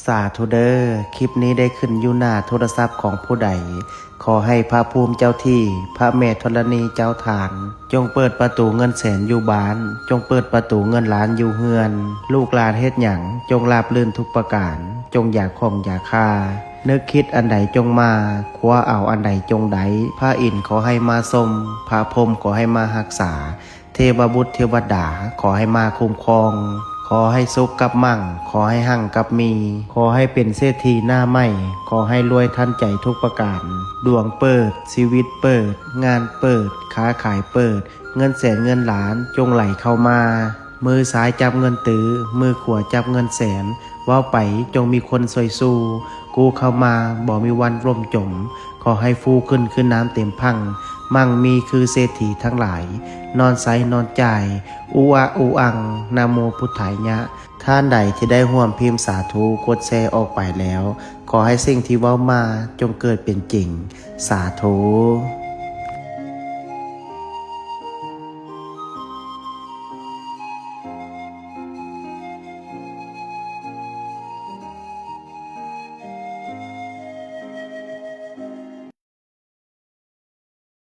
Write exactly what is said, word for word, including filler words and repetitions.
สาธุเด้อ คลิปนี้ได้ขึ้นอยู่หน้าโทรศัพท์ของผู้ใด ขอให้พระภูมิเจ้าที่ พระแม่ธรณีเจ้าทาน จงเปิดประตูเงินแสนอยู่บ้าน จงเปิดประตูเงินล้านอยู่เฮือน ลูกหลานเฮ็ดหยัง จงราบรื่นทุกประการ จงอย่าข้องอย่าคา นึกคิดอันใดจงมา คว้าเอาอันใดจงได้ พระอินทร์ขอให้มาทรง พระพรหมขอให้มารักษา เทวบุตรเทวดาขอให้มาคุ้มครอง ขอให้สุขกับมั่ง ขอให้หั่งกับมี ขอให้เป็นเศรษฐีหน้าใหม่ ขอให้รวยทันใจทุกประการ ดวงเปิด ชีวิตเปิด งานเปิด ค้าขายเปิด เงินแสนเงินล้านจงไหลเข้ามา มือซ้ายจับเงินตื้อ มือขวาจับเงินแสน เว้าไปจงมีคนช่วยสู้ กู้เข้ามาบ่มีวันล่มจม ขอให้ฟูขึ้นคือน้ำเต็มพัง มั่งมีคือเศรษฐีทั้งหลาย นอนใสนอนจ่าย อุอะอุอัง นะโมพุทธายะ ท่านใดที่ได้ร่วมพิมพ์สาธุ กดแชร์ออกไปแล้ว ขอให้สิ่งที่เว้ามาจงเกิดเป็นจริง สาธุ